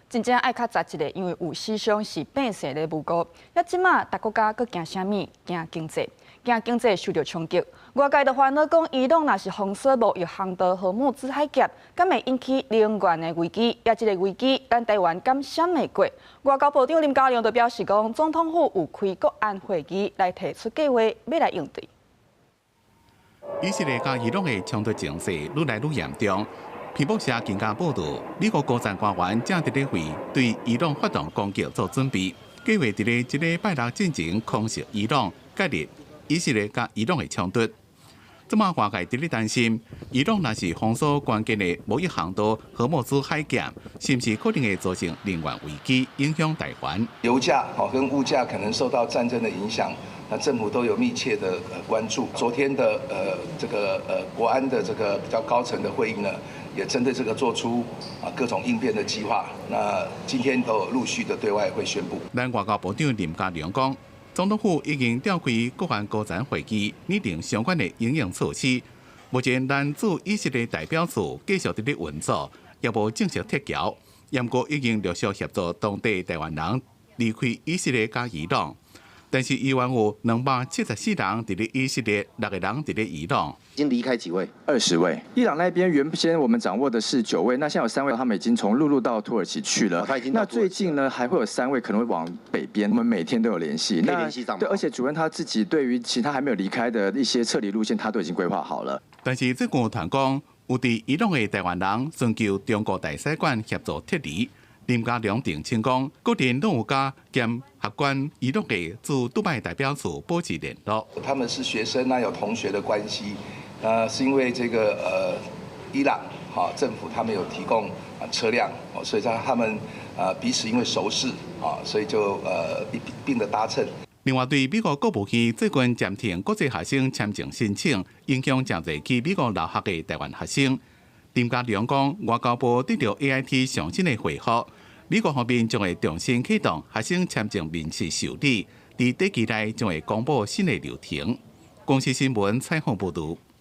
真正愛較查一下，因為有死傷是百姓咧無辜。啊，這馬逐國家閣驚啥物？驚經濟，驚經濟受著衝擊。外界就煩惱講，伊朗若是封鎖貿易航道荷姆茲海峽，敢會引起能源的危機？啊，這个危機，咱台灣敢閃會過？外交部長林佳龍就表示講，總統府有開國安會議來提出計劃，欲來應對。以色列佮伊朗的衝突情勢愈來愈嚴重。彭博社今天報導，美國高層官員正佇咧為對伊朗發動攻擊做準備，計劃佇咧這禮拜六進前空襲伊朗，介入以色列佮伊朗的衝突。這馬外界佇咧擔心，伊朗若是封鎖關鍵的貿易航道荷莫茲海峽，是毋是可能會造成能源危機，影響台灣？油價跟物價可能受到戰爭的影響，那政府都有密切的關注。昨天的這個國安的這個比較高層的會議呢，也針對這個做出啊各種應變的計劃。那今天都有陸續的對外會宣布。咱外交部長林佳龍講，總統府已經召開國安高層會議，擬定相關的應用措施。目前，咱駐以色列代表處繼續佇咧運作，也無正式撤僑。毋過已經陸續協助當地台灣人離開以色列佮伊朗。但是，猶原有274人佇咧以色列，六個人佇咧伊朗。已經離開幾位？20位。伊朗那邊原先我們掌握的是九位，那現在有三位，他們已經從陸路到土耳其去了。那最近呢，還會有三位可能會往北邊。我們每天都有聯繫。可以聯繫上。對，而且主任他自己對於其他還沒有離開的一些撤離路線，他都已經規劃好了。但是，這個團講有佇伊朗的台灣人，尋求中國大使館協助撤離。林佳龍澄清講，各地攏有佮兼合關伊朗的駐杜拜代表處保持聯絡。他們是學生，那有同學的關係，是因為這個伊朗哈政府他們有提供啊車輛，所以在他們彼此因為熟識啊，所以就一並的搭乘。另外，對美國國務院最近暫停國際學生簽證申請，影響誠濟去美國留學的台灣學生。林佳龍講，外交部得著 AIT 上新的回覆，美國方面將會重新啟動學生簽證面試受理，佇短期內將會公布新的流程。公視新聞採訪報導。